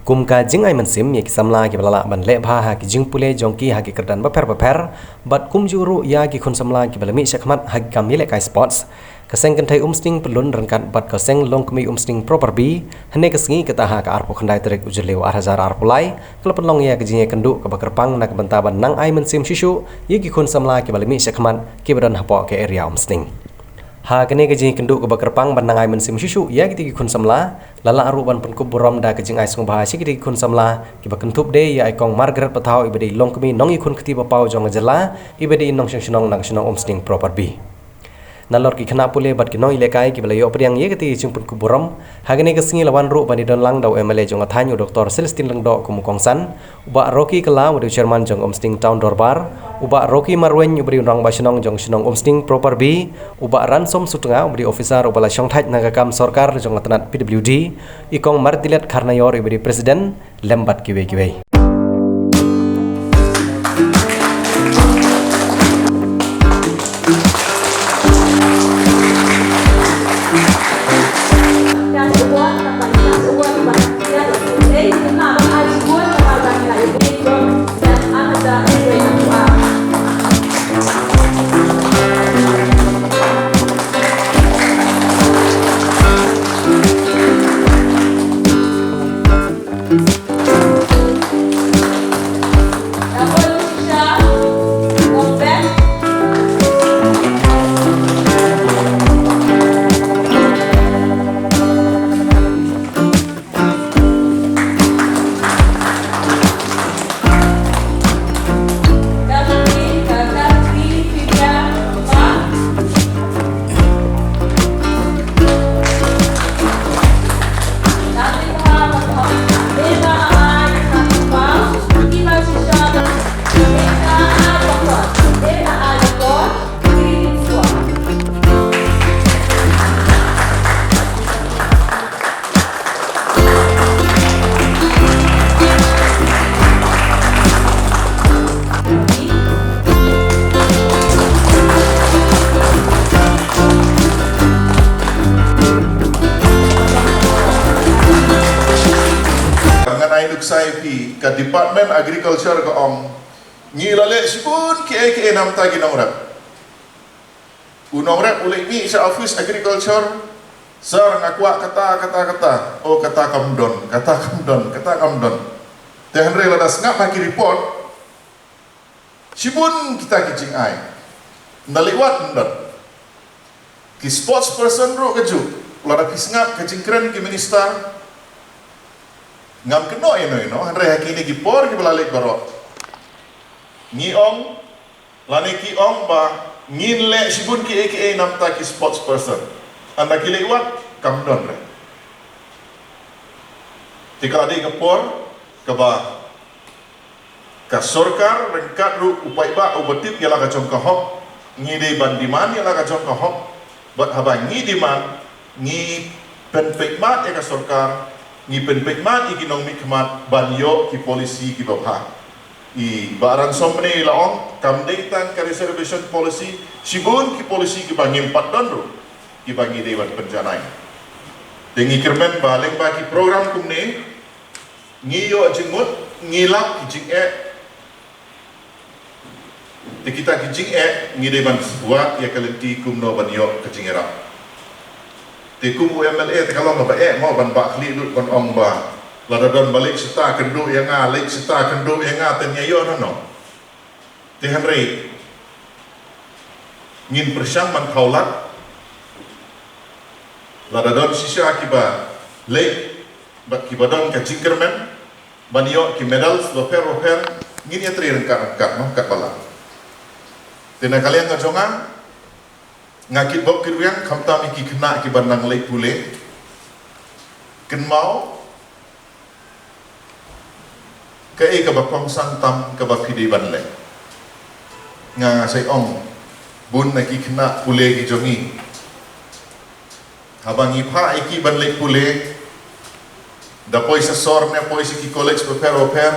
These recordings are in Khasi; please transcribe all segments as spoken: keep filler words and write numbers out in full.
Kum ka jingai mynsiem ïa ki samla kiba la lah ban leh bha ha ki jingpule jong ki ha ki kyrdan bapher bapher, bad kumjuh ruh ïa ki khun samla kiba la mih shakhmat ha ki kam ïalehkai sports, ka seng kynthei Umsning Pyllun ryngkat bad ka seng longkmie Umsning Proper B, hynne ka sngi kata ha ka arphew khyndai tarik u Jylliew ar hajar arphew lai, ka la pynlong ïa ka jingïakynduh kaba kyrpang na ka bynta ban nang ai mynsiem shuh shuh ïa ki khun samla kiba la mih shakhmat kiba don hapoh ka area Umsning. Ha kane ka jingïakynduh kaba kyrpang ban nang ai mynsiem shuh shuh ïa kita ki khun samla, la lah ruh ban pynkup burom da ka jingai sngewbha sha kita ki khun samla kiba kynthup de ïa i Kong Margaret Pathaw iba dei i longkmie nongïakhun kti ba paw jong ka jylla, iba dei i nongshong shnong na ka shnong Umsning Proper B. Nalor ki khynnah pule bad ki nongïalehkai kiba la ïoh pdiang ïa kata ka jingpynkup burom, ha kane ka sngi la wan ruh ban ïadon lang da u M L A jong ka thaiñ u Doktor Celestine Lyngdoh kum u kongsan, u Bah Rocky Kylla uba dei u chairman jong Umsning Town Dorbar, u Bah Rocky Marwein uba dei u nongbah shnong jong shnong Umsning Proper B, u Bah Ransom Sutnga uba dei officer uba la shongthait na ka kam sorkar jong ka tnat P W D, i Kong Mardilet Kharnaior uba dei president, lem bad kiwei kiwei. Ngan ai nuksa ïa phi, ka Department Agriculture ka ong, ngi la leh shibun kiei kiei namar ki nongrep. U nongrep u leit mih sha office agriculture, "Sir, nga kwah kata, kata, kata." "Oh, kata kam don, kata kam don, kata kam don." Te hynrei lada sngap ha ki report, shibun kita ki jingai. Nda leit wad ndon. Ki sports person ruh kajuh. Lada phi sngap ka jingkren ki minister, ngam kynnoh ïano ïano, hynrei ha kine ki por kiba la leit baroh, ngi ong, lane ki ong ba ngin leh shibun kiei kiei namar ki sports person. Ynda ki leit wad, kam don re. Te ka dei ka por kaba ka sorkar ryngkat ruh u paidbah uba tip ïa la ka jong ka hok, ngi dei ban demand ïa la ka jong ka hok. Bad haba ngi demand, ngi pynpeit mad ïa ka sorkar, ngi pynpeit mad ïa ki nongmihkhmat ban ïoh ki policy kiba bha. I Bah Ransom mynne la ong, kam dei tang ka reservation policy, shibun ki policy kiba ngim pat don ruh kiba ngi dei ban pynjanai. Te ngi kyrmen ba lyngba ki program kumne, ngi ïoh jingmut, ngi lap ki jingeh. Te kita ki jingeh ngi dei ban wad ïa ka lynti kumno ban ïoh ka jingïarap. Te kum u M L A te ka long kaba eh mo ban bah khlieh lut ban ong ba lada don ba leit shata kynduh ïa nga, leit shata kynduh ïa nga, te ngi ïoh nano. Te hynrei ngin pyrshang ban thaw lad, lada don shisha kiba leit bad kiba don ka jingkyrmen ban ïoh ki medals bapher bapher, ngin ïatrei ryngkat ryngkat noh katba lah. Te na ka liang ka jong nga, nga kitbok kitrwiang khamtam ïa ki khynnah kiba nang leit pule. Kynmaw kaei kaba kongsan tam kaba phi dei ban leh. Nga, nga sa ong, bun na ki khynnah pule ki jong ngi, haba ngi phah ïa ki ban leit pule, da poi sha sor ne poi sha ki college bapher bapher,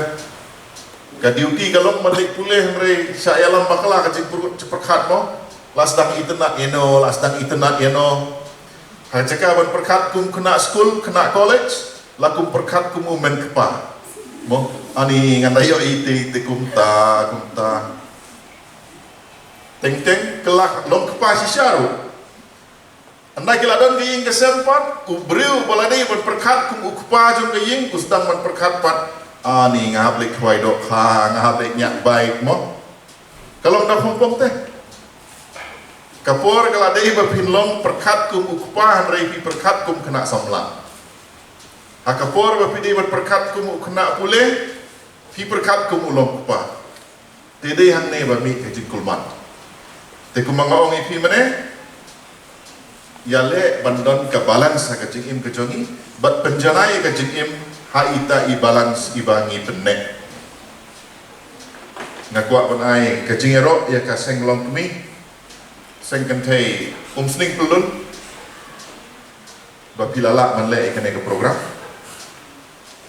ka duty ka long ban leit pule, hynrei shah ïalam bakla ka jingpyrkhat mo. La sdang itynnad ïano, la sdang itynnad ïano. Ha ka jaka ban pyrkhat kum khynnah skul, khynnah college, La kum pyrkhat kum u mei kpa. Mo, ani ngan da ïoh ïa ite ite kumta, kumta. Teng teng ka la long kpa shisha ruh. Hynda ki la don ka ïing ka sem pat, u briew ba la dei ban pyrkhat kum u kpa jong ka ïing, u sdang ban pyrkhat pat. Ani nga hap leit khwai dohkha, nga hap leit ñiah bike mo. Ka long da pong pong te. Ka por ka la dei ba phin long pyrkhat kum u kpa hynrei phi pyrkhat kum khynnah samla. Ha ka por ba phi dei ban pyrkhat kum u khynnah pule, phi pyrkhat kum u long kpa. Te dei hangne ba mih ka jingkulmar. Te kumba nga ong ïa phi mynne, ïaleh ban don ka balance ha ka jingim ka jong ngi, bad pynjanai ïa ka jingim ha ita i balance iba ngi pynneh. Nga kwah ban ai ka jingïaroh ïa ka seng longkmie, seng kynthei Umsning Pyllun, ba phi la lah ban leh ïa kane ka program.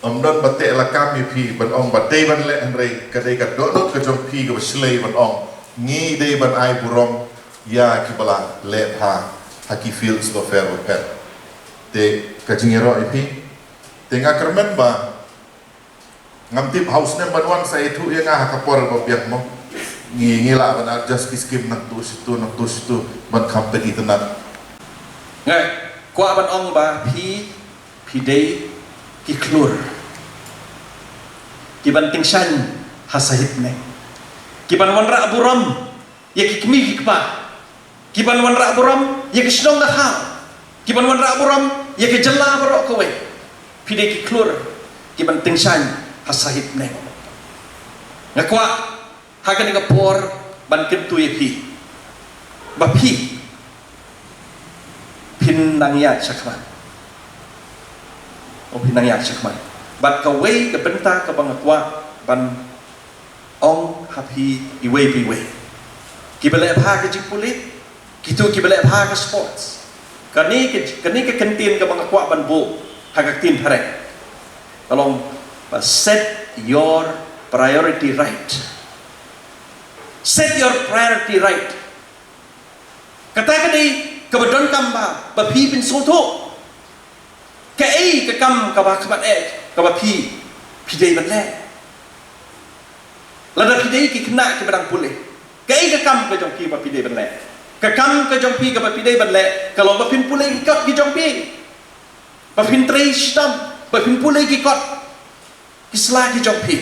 Ym don ba teh lakam ïa phi ban ong ba dei ban leh, hynrei ka dei ka dohnud ka jong phi kaba shlei ban ong ngi dei ban ai burom ïa kiba la leh bha ha ki fields bapher bapher. Te ka jingïaroh ïa phi. Te nga kyrmen ba ngam tip ha u snem ban wan sa ïathuh ïa nga ha ka por ba biang mo. Ngi, ngi lah ban adjust ki skim nangtu shitu nangtu shitu ban kham pyn-itynnad. Nga kwah ban ong ba phi, phi dei ki khlur kiban tyngshaiñ ha sahit ne, kiban wanrah burom ïa ki kmie ki kpa, kiban wanrah burom ïa ka shnong ka thaw, kiban wanrah burom ïa ka jylla baroh kawei. Phi dei ki khlur kiban tyngshaiñ ha sahit ne. Nga kwah ha kane ka por ban kyntu ïa phi ba phi, phin nang ïaid shakhmat. O, phin nang ïaid shakhmat. Bad kawei ka bynta kaba nga kwah ban ong ha phi iwei pa iwei, kiba leh bha ka jingpule, kito kiba leh bha ka sports. Kane ka, kane ka kyntien kaba nga kwah ban buh ha ka ktien phareng ka long ba set your priority right. Set your priority right. Kata ka dei kaba donkam ba, ba phi phin sngewthuh kaei ka kam kaba khmat eh kaba phi, phi dei ban leh. Lada phi dei ki khynnah kiba dang pule, kaei ka kam ka jong phi ba phi dei ban leh? Ka kam ka jong phi kaba phi dei ban leh ka long ba phin pule ki kot ki jong phi, ba phin trei shitom, ba phin pule ki kot ki sla ki jong phi.